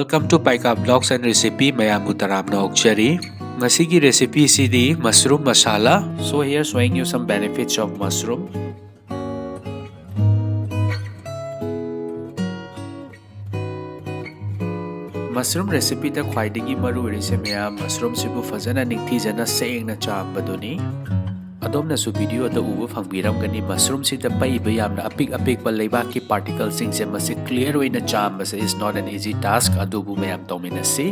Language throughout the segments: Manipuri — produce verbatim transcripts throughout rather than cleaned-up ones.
Welcome to Paika Vlogs and Recipe, ꯃꯌꯥꯝꯕꯨ ꯇꯔꯥꯝꯅ ꯑꯣꯛꯆꯔꯤ꯫ ꯉꯁꯤꯒꯤ recipeꯁꯤꯗꯤ mushroom masala. So here showing you some benefits of mushroom. Mushroom recipeꯗ ꯈ꯭ꯋꯥꯏꯗꯒꯤ ꯃꯔꯨ ꯑꯣꯏꯔꯤꯁꯦ ꯃꯌꯥꯝ, mushroomꯁꯤꯕꯨ ꯐꯖꯅ ꯅꯤꯡꯊꯤꯖꯅ ꯁꯦꯡꯅ ꯆꯥꯝꯕꯗꯨꯅꯤ꯫ ꯑꯗꯣꯝꯅꯁꯨ videoꯗ ꯎꯕ ꯐꯪꯕꯤꯔꯝꯒꯅꯤ, mushroomꯁꯤꯗ ꯄꯛꯏꯕ ꯌꯥꯝꯅ ꯑꯄꯤꯛ ꯑꯄꯤꯛꯄ ꯂꯩꯕꯥꯛꯀꯤ particleꯁꯤꯡꯁꯦ, ꯃꯁꯤ clear ꯑꯣꯏꯅ ꯆꯥꯝꯕꯁꯦ is not an easy task꯫ ꯑꯗꯨꯕꯨ ꯃꯌꯥꯝ ꯇꯧꯃꯤꯟꯅꯁꯤ꯫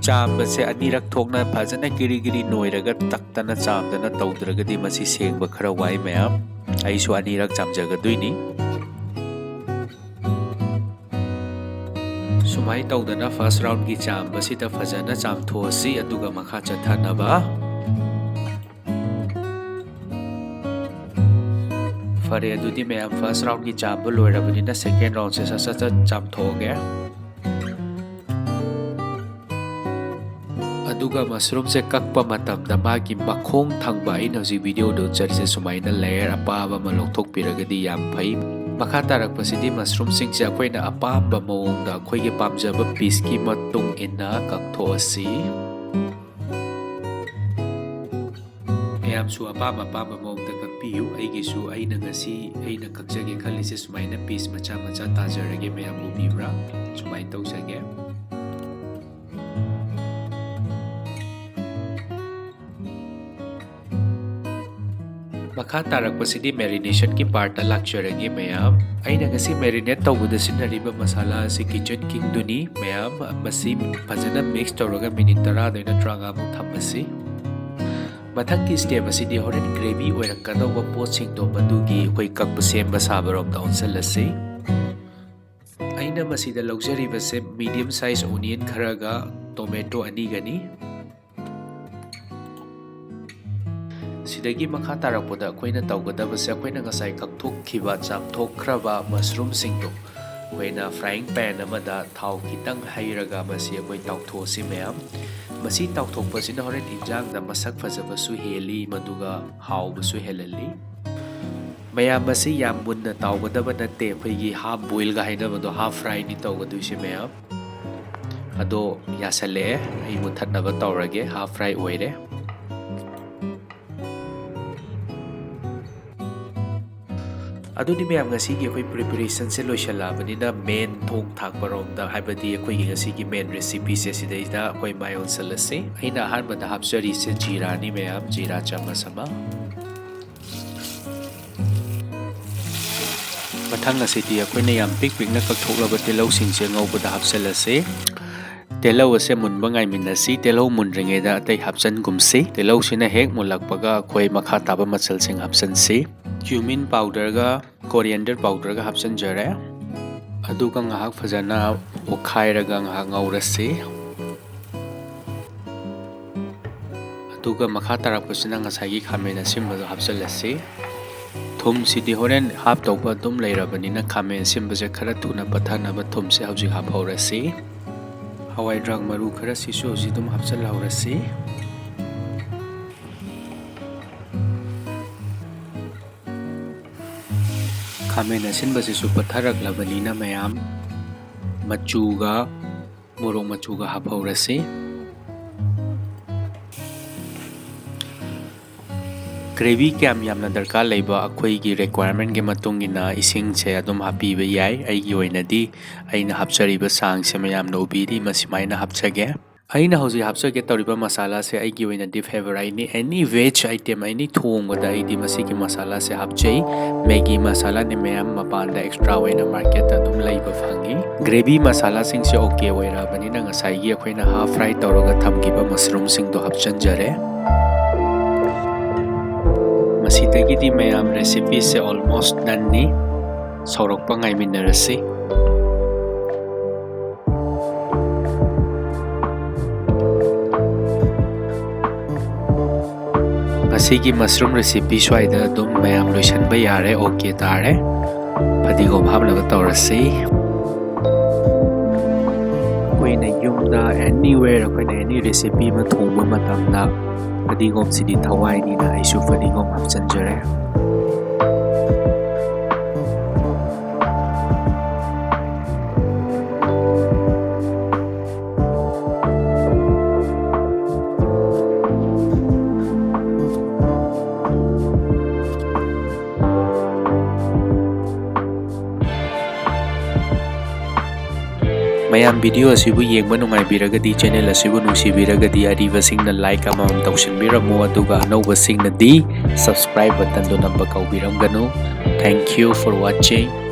ꯆꯥꯝꯕꯁꯦ ꯑꯅꯤꯔꯛ ꯊꯣꯛꯅ ꯐꯖꯅ ꯒꯤꯔꯤ ꯒꯤꯔꯤ ꯅꯣꯏꯔꯒ ꯇꯛꯇꯅ ꯆꯥꯝꯗꯅ ꯇꯧꯗ꯭ꯔꯒꯗꯤ ꯃꯁꯤ ꯁꯦꯡꯕ ꯈꯔ ꯋꯥꯏ ꯃꯌꯥꯝ꯫ ꯑꯩꯁꯨ ꯑꯅꯤꯔꯛ ꯆꯥꯝꯖꯒꯗꯣꯏꯅꯤ꯫ ꯁꯨꯃꯥꯏꯅ ꯇꯧꯗꯅ first roundꯒꯤ ꯆꯥꯝꯕꯁꯤꯗ ꯐꯖꯅ ꯆꯥꯝꯊꯣꯛꯑꯁꯤ, ꯑꯗꯨꯒ ꯃꯈꯥ ꯆꯠꯊꯅꯕ꯫ ꯐꯔꯦ, ꯑꯗꯨꯗꯤ ꯃꯌꯥꯝ first roundꯒꯤ ꯆꯥꯝꯕ ꯂꯣꯏꯔꯕꯅꯤꯅ second roundꯁꯦ ꯁꯠ ꯁꯠ ꯁꯠ ꯆꯥꯝꯊꯣꯛꯑꯒꯦ꯫ ꯑꯗꯨꯒ mushroomꯁꯦ ꯀꯛꯄ ꯃꯇꯝꯗ ꯃꯥꯒꯤ ꯃꯈꯣꯡ ꯊꯪꯕ, ꯑꯩꯅ ꯍꯧꯖꯤꯛ videoꯗ ꯎꯠꯆꯔꯤꯁꯦ, ꯁꯨꯃꯥꯏꯅ layer ꯑꯄꯥꯕ ꯑꯃ ꯂꯧꯊꯣꯛꯄꯤꯔꯒꯗꯤ ꯌꯥꯝ ꯐꯩ꯫ ꯃꯈꯥ ꯇꯥꯔꯛꯄꯁꯤꯗꯤ mushroomꯁꯤꯡꯁꯦ ꯑꯩꯈꯣꯏꯅ ꯑꯄꯥꯝꯕ ꯃꯑꯣꯡꯗ ꯑꯩꯈꯣꯏꯒꯤ ꯄꯥꯝꯖꯕ pieceꯀꯤ ꯃꯇꯨꯡ ꯏꯟꯅ ꯀꯛꯊꯣꯛꯑꯁꯤ꯫ ꯃꯌꯥꯝꯁꯨ ꯑꯄꯥꯝ ꯑꯄꯥꯝꯕ ꯃꯑꯣꯡꯗ ꯀꯛꯄꯤꯌꯨ꯫ ꯑꯩꯒꯤꯁꯨ, ꯑꯩꯅ ꯉꯁꯤ ꯑꯩꯅ ꯀꯛꯆꯒꯦ ꯈꯜꯂꯤꯁꯦ ꯁꯨꯃꯥꯏꯅ piece ꯃꯆꯥ ꯃꯆꯥ ꯇꯥꯖꯔꯒꯦ, ꯃꯌꯥꯝ ꯎꯕꯤꯕ꯭ꯔꯥ? ꯁꯨꯃꯥꯏꯅ ꯇꯧꯖꯒꯦ꯫ ꯃꯈꯥ ꯇꯥꯔꯛꯄꯁꯤꯗꯤ marinationꯒꯤ partꯇ ꯂꯥꯛꯆꯔꯒꯦ ꯃꯌꯥꯝ꯫ ꯑꯩꯅ ꯉꯁꯤ marinate ꯇꯧꯕꯗ ꯁꯤꯖꯤꯟꯅꯔꯤꯕ masala ꯑꯁꯤ Kitchen Kingꯗꯨꯅꯤ ꯃꯌꯥꯝ꯫ ꯃꯁꯤ ꯐꯖꯅ mix ꯇꯧꯔꯒ minute ꯇꯔꯥꯗꯩꯅ ꯇꯔꯥꯃꯉꯥꯃꯨꯛ ꯊꯝꯃꯁꯤ꯫ ꯃꯊꯪꯒꯤ step ꯑꯁꯤꯗꯤ ꯍꯣꯔꯦꯟ gravy ꯑꯣꯏꯔꯛꯀꯗꯧꯕ ꯄꯣꯠꯁꯤꯡꯗꯣ ꯃꯗꯨꯒꯤ ꯑꯩꯈꯣꯏ ꯀꯛꯄ ꯁꯦꯝꯕ ꯁꯥꯕꯔꯣꯝꯗ ꯑꯣꯟꯁꯤꯜꯂꯁꯤ꯫ ꯑꯩꯅ ꯃꯁꯤꯗ ꯂꯧꯖꯔꯤꯕꯁꯦ medium size onion ꯈꯔꯒ tomato ꯑꯅꯤꯒꯅꯤ꯫ ꯁꯤꯗꯒꯤ ꯃꯈꯥ ꯇꯥꯔꯛꯄꯗ ꯑꯩꯈꯣꯏꯅ ꯇꯧꯒꯗꯕꯁꯦ, ꯑꯩꯈꯣꯏꯅ ꯉꯁꯥꯏ ꯀꯛꯊꯣꯛꯈꯤꯕ, ꯆꯥꯝꯊꯣꯛꯈ꯭ꯔꯕ mushroomꯁꯤꯡꯗꯣ ꯑꯩꯈꯣꯏꯅ frying pan ꯑꯃꯗ ꯊꯥꯎ ꯈꯤꯇꯪ ꯍꯩꯔꯒ ꯃꯁꯤ ꯑꯩꯈꯣꯏ ꯇꯥꯎꯊꯣꯛꯑꯁꯤ ꯃꯌꯥꯝ꯫ ꯃꯁꯤ ꯇꯥꯎꯊꯣꯛꯄꯁꯤꯅ ꯍꯣꯔꯦꯟ ꯏꯟꯖꯥꯡꯗ ꯃꯁꯛ ꯐꯖꯕꯁꯨ ꯍꯦꯜꯂꯤ, ꯃꯗꯨꯒ ꯍꯥꯎꯕꯁꯨ ꯍꯦꯜꯍꯜꯂꯤ꯫ ꯃꯌꯥꯝ, ꯃꯁꯤ ꯌꯥꯝ ꯃꯨꯟꯅ ꯇꯥꯎꯒꯗꯕ ꯅꯠꯇꯦ, ꯑꯩꯈꯣꯏꯒꯤ half boilꯒ ꯍꯥꯏꯅꯕꯗꯣ, half fryꯅꯤ ꯇꯧꯒꯗꯣꯏꯁꯦ ꯃꯌꯥꯝ꯫ ꯑꯗꯣ ꯌꯥꯁꯜꯂꯛꯑꯦ꯫ ꯑꯩ ꯃꯨꯊꯠꯅꯕ ꯇꯧꯔꯒꯦ꯫ ꯍꯥꯐ ꯐ꯭ꯔꯥꯏ ꯑꯣꯏꯔꯦ꯫ ꯑꯗꯨꯗꯤ ꯃꯌꯥꯝ, ꯉꯁꯤꯒꯤ ꯑꯩꯈꯣꯏ ꯄ꯭ꯔꯤꯄꯦꯔꯦꯁꯟꯁꯦ ꯂꯣꯏꯁꯤꯜꯂꯛꯑꯕꯅꯤꯅ ꯃꯦꯟ ꯊꯣꯡ ꯊꯥꯛꯄꯔꯣꯝꯗ, ꯍꯥꯏꯕꯗꯤ ꯑꯩꯈꯣꯏꯒꯤ ꯉꯁꯤꯒꯤ ꯃꯦꯟ ꯔꯦꯁꯤꯄꯤꯁꯦ ꯁꯤꯗꯩꯗ ꯑꯩꯈꯣꯏ ꯃꯥꯏ ꯑꯣꯟꯁꯤꯜꯂꯁꯤ꯫ ꯑꯩꯅ ꯑꯍꯥꯟꯕꯗ ꯍꯥꯞꯆꯔꯤꯁꯦ ꯖꯤꯔꯥꯅꯤ ꯃꯌꯥꯝ, ꯖꯤꯔꯥ ꯆꯥꯃꯁ ꯑꯃ꯫ ꯃꯊꯪ ꯑꯁꯤꯗꯤ ꯑꯩꯈꯣꯏꯅ ꯌꯥꯝ ꯄꯤꯛ ꯄꯤꯛꯅ ꯀꯛꯊꯣꯛꯂꯕ ꯇꯤꯜꯍꯧꯁꯤꯡꯁꯦ ꯉꯧꯕꯗ ꯍꯥꯞꯆꯤꯜꯂꯁꯤ꯫ ꯇꯤꯜꯍꯧ ꯑꯁꯦ ꯃꯨꯟꯕ ꯉꯥꯏꯃꯤꯟꯅꯁꯤ꯫ ꯇꯤꯜꯍꯧ ꯃꯨꯟꯗ꯭ꯔꯤꯉꯩꯗ ꯑꯇꯩ ꯍꯥꯞꯆꯤꯟꯒꯨꯝꯁꯤ꯫ ꯇꯤꯜꯍꯧꯁꯤꯅ ꯍꯦꯛ ꯃꯨꯜꯂꯛꯄꯒ ꯑꯩꯈꯣꯏ ꯃꯈꯥ ꯇꯥꯕ ꯃꯆꯜꯁꯤꯡ ꯍꯥꯞꯆꯤꯟꯁꯤ꯫ ꯀ꯭ꯌꯨꯃꯤꯟ ꯄꯥꯎꯗꯔꯒ ꯀꯣꯔꯤꯌꯦꯟꯗꯔ ꯄꯥꯎꯗꯔꯒ ꯍꯥꯞꯆꯤꯟꯖꯔꯦ꯫ ꯑꯗꯨꯒ ꯉꯥꯏꯍꯥꯛ ꯐꯖꯅ ꯑꯣꯠꯈꯥꯏꯔꯒ ꯉꯥꯏꯍꯥꯛ ꯉꯧꯔꯁꯤ꯫ ꯑꯗꯨꯒ ꯃꯈꯥ ꯇꯥꯔꯛꯄꯁꯤꯅ ꯉꯁꯥꯏꯒꯤ ꯈꯥꯃꯦꯟ ꯑꯁꯤꯟꯕꯗꯣ ꯍꯥꯞꯆꯤꯜꯂꯁꯤ꯫ ꯊꯨꯝꯁꯤꯗꯤ ꯍꯣꯔꯦꯟ ꯍꯥꯞꯇꯧꯕ ꯑꯗꯨꯝ ꯂꯩꯔꯕꯅꯤꯅ ꯈꯥꯃꯦꯟ ꯑꯁꯤꯟꯕꯁꯦ ꯈꯔ ꯊꯨꯅ ꯄꯠꯊꯅꯕ ꯊꯨꯝꯁꯦ ꯍꯧꯖꯤꯛ ꯍꯥꯞꯍꯧꯔꯁꯤ꯫ ꯍꯋꯥꯏ ꯗ꯭ꯔꯥꯛ ꯃꯔꯨ ꯈꯔꯁꯤꯁꯨ ꯍꯧꯖꯤꯛ ꯑꯗꯨꯝ ꯍꯥꯞꯆꯤꯜꯍꯧꯔꯁꯤ꯫ ꯈꯥꯃꯦꯟ ꯑꯁꯤꯟꯕꯁꯤꯁꯨ ꯄꯠꯊꯔꯛꯂꯕꯅꯤꯅ ꯃꯌꯥꯝ, ꯃꯆꯨꯒ ꯃꯣꯔꯣꯛ ꯃꯆꯨꯒ ꯍꯥꯞꯍꯧꯔꯁꯤ꯫ ꯒ꯭ꯔꯦꯚꯤ ꯀꯌꯥꯝ ꯌꯥꯝꯅ ꯗꯔꯀꯥꯔ ꯂꯩꯕ ꯑꯩꯈꯣꯏꯒꯤ ꯔꯤꯀ꯭ꯋꯥꯏꯔꯃꯦꯟꯒꯤ ꯃꯇꯨꯡ ꯏꯟꯅ ꯏꯁꯤꯡꯁꯦ ꯑꯗꯨꯝ ꯍꯥꯞꯄꯤꯕ ꯌꯥꯏ꯫ ꯑꯩꯒꯤ ꯑꯣꯏꯅꯗꯤ ꯑꯩꯅ ꯍꯥꯞꯆꯔꯤꯕ ꯆꯥꯡꯁꯦ ꯃꯌꯥꯝꯅ ꯎꯕꯤꯔꯤ, ꯃꯁꯤꯃꯥꯏꯅ ꯍꯥꯞꯆꯒꯦ꯫ ꯑꯩꯅ ꯍꯧꯖꯤꯛ ꯍꯥꯞꯆꯒꯦ ꯇꯧꯔꯤꯕ ꯃꯁꯥꯂꯥꯁꯦ ꯑꯩꯒꯤ ꯑꯣꯏꯅꯗꯤ ꯐꯦꯚꯣꯔꯥꯏꯠꯅꯤ꯫ ꯑꯦꯅꯤ ꯚꯦꯖ ꯑꯥꯏꯇꯦꯝ, ꯑꯦꯅꯤ ꯊꯣꯡꯕꯗ ꯑꯩꯗꯤ ꯃꯁꯤꯒꯤ ꯃꯁꯥꯂꯥꯁꯦ ꯍꯥꯞꯆꯩ꯫ ꯃꯦꯒꯤ ꯃꯁꯥꯂꯥꯅꯤ ꯃꯌꯥꯝ, ꯃꯄꯥꯟꯗ ꯑꯦꯛꯁꯇ꯭ꯔꯥ ꯑꯣꯏꯅ ꯃꯥꯔꯀꯦꯠꯇ ꯑꯗꯨꯝ ꯂꯩꯕ ꯐꯪꯉꯤ꯫ ꯒ꯭ꯔꯦꯚꯤ ꯃꯁꯥꯂꯥꯁꯤꯡꯁꯦ ꯑꯣꯀꯦ ꯑꯣꯏꯔꯛꯑꯕꯅꯤꯅ ꯉꯁꯥꯏꯒꯤ ꯑꯩꯈꯣꯏꯅ ꯍꯥꯐ ꯐ꯭ꯔꯥꯏ ꯇꯧꯔꯒ ꯊꯝꯈꯤꯕ ꯃꯁꯔꯨꯝꯁꯤꯡꯗꯣ ꯍꯥꯞꯆꯤꯟꯖꯔꯦ꯫ ꯃꯁꯤꯗꯒꯤꯗꯤ ꯃꯌꯥꯝ ꯔꯦꯁꯤꯄꯤꯁꯦ ꯑꯣꯜꯃꯣꯁ ꯗꯟꯅꯤ꯫ ꯁꯧꯔꯛꯄ ꯉꯥꯏꯃꯤꯟꯅꯔꯁꯤ꯫ ꯉꯁꯤꯒꯤ ꯃꯁꯔꯨꯝ ꯔꯦꯁꯤꯄꯤ ꯁ꯭ꯋꯥꯏꯗ ꯑꯗꯨꯝ ꯃꯌꯥꯝ ꯂꯣꯏꯁꯤꯟꯕ ꯌꯥꯔꯦ, ꯑꯣꯀꯦ ꯇꯥꯔꯦ꯫ ꯐꯗꯤꯒꯣꯝ ꯍꯥꯞꯅꯕ ꯇꯧꯔꯁꯤ꯫ ꯑꯩꯈꯣꯏꯅ ꯌꯨꯝꯗ ꯑꯦꯅꯤꯋꯦꯔ ꯑꯩꯈꯣꯏꯅ ꯑꯦꯅꯤ ꯔꯦꯁꯤꯄꯤ ꯑꯃ ꯊꯣꯡꯕ ꯃꯇꯝꯗ ꯐꯗꯤꯒꯣꯝꯁꯤꯗꯤ ꯊꯋꯥꯏꯅꯤꯅ ꯑꯩꯁꯨ ꯐꯗꯤꯒꯣꯝ ꯍꯥꯞꯆꯤꯟꯖꯔꯦ꯫ ꯃꯌꯥꯝ video ꯑꯁꯤꯕꯨ ꯌꯦꯡꯕ ꯅꯨꯡꯉꯥꯏꯕꯤꯔꯒꯗꯤ, channel ꯑꯁꯤꯕꯨ ꯅꯨꯡꯁꯤꯕꯤꯔꯒꯗꯤ ꯑꯔꯤꯕꯁꯤꯡꯅ like ꯑꯃꯃꯝ ꯇꯧꯁꯤꯟꯕꯤꯔꯝꯃꯨ, ꯑꯗꯨꯒ ꯑꯅꯧꯕꯁꯤꯡꯅꯗꯤ subscribe buttonꯗꯨ ꯅꯝꯕ ꯀꯥꯎꯕꯤꯔꯝꯒꯅꯨ꯫ Thank you for watching.